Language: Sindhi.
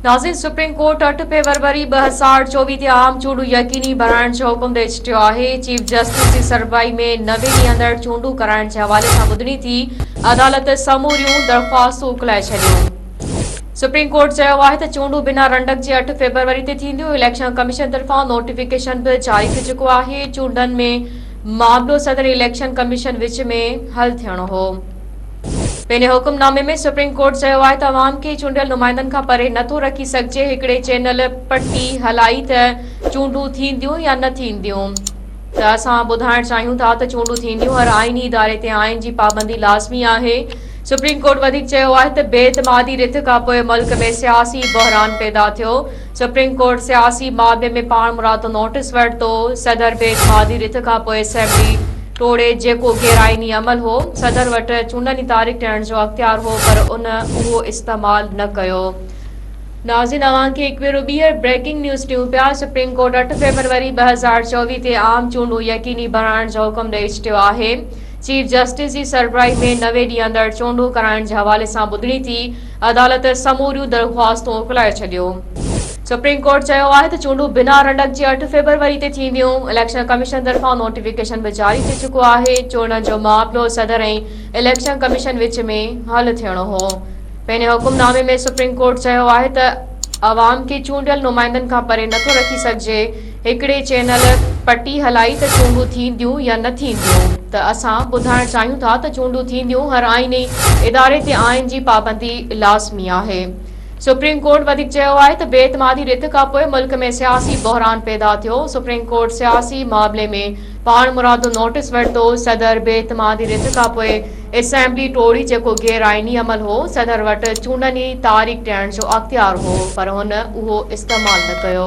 ناظرين سپريم ڪورٽ اٺ فيبروري 2024 تي عام چونڊون يقيني بڻائڻ جو حڪم ڏئي ڇڏيو آهي. چيف جسٽس جي سربراهي ۾ 90 ڏينهن اندر چونڊون ڪرائڻ جي حوالي سان ٻڌڻي ٿي، عدالت سموريون درخواستون اڪلائي ڇڏيون. سپريم ڪورٽ چيو آهي ته چونڊون بنا رنڊڪ جي اٺ فيبروري تي ٿينديون، اليڪشن ڪميشن طرفان نوٽيفڪيشن به جاري ٿي چڪو آهي، چونڊن ۾ معاملو صدر اليڪشن ڪميشن وچ ۾ حل ٿيڻو هو. پنهنجي حڪم نامي ۾ سپريم ڪورٽ چيو آهي ته عوام کي چونڊيل نمائندن کان پري نٿو رکي سگهجي، هڪڙي چينل پٽي هلائي ته چونڊون ٿينديون يا نه ٿينديون ته اسان ٻڌائڻ چاهيون ٿا ته چونڊون ٿينديون، هر آئيني اداري تي آئين جي پابندي لازمي آهي. سپريم ڪورٽ وڌيڪ چيو آهي ته بي اعتمادي رٿ کانپوء ملڪ ۾ سياسي بحران پيدا ٿيو، سپريم ڪورٽ سياسي معاملي ۾ پاڻمرادو نوٽيس ورتو، صدر بي اعتمادي رٿ کانپوء اسيمبلي ٽوڙي جيڪو غير آئيني عمل هو، صدر وٽ چونڊن جي تاريخ ڏيڻ جو اختيار هو پر ان اهو استعمال نه ڪيو. ناظرين اوهان کي هڪ ڀيرو ٻيهر بريڪنگ نيوز ڏيون پيا، سپريم ڪورٽ اٺ فيبروري 2024 تي عام چونڊون يقيني بڻائڻ جو حڪم ڏئي ڇڏيو آهي، چيف جسٽس جي سربراهي ۾ 90 ڏينهن اندر چونڊون ڪرائڻ جي حوالي سان ٻڌڻي ٿي، عدالت سموريون درخواستون اڪلائي ڇڏيو. سپريم ڪورٽ چيو آهي ته چونڊون بنا رنڊڪ جي اٺ فيبروري تي ٿينديون، اليڪشن ڪميشن طرفان نوٽيفڪيشن به جاري ٿي چڪو آهي، چونڊن جو معاملو صدر ۽ اليڪشن ڪميشن وچ ۾ حل ٿيڻو هو. پنهنجي حڪم نامي ۾ سپريم ڪورٽ چيو آهي ته عوام کي چونڊيل نمائندن کان پري نٿو رکي سگهجي، هڪڙي چينل پٽي هلائي ته چونڊون ٿينديون يا نه ٿينديون ته اسان ٻڌائڻ چاهيون ٿا ته چونڊون ٿينديون، هر آئيني اداري تي آئين جي پابندي لازمي آهي. سپريم ڪورٽ وڌيڪ چيو آهي ته بي اعتمادي رٿ کانپوء ملڪ ۾ سياسي بحران پيدا ٿيو، سپريم ڪورٽ سياسي معاملي ۾ پاڻمرادو نوٽيس ورتو، صدر بي اعتمادي رٿ کانپوء اسيمبلي ٽوڙي جيڪو غير آئيني عمل هو، صدر وٽ چونڊن جي تاريخ ڏيڻ جو اختيار هو پر هن اهو استعمال نه ڪيو.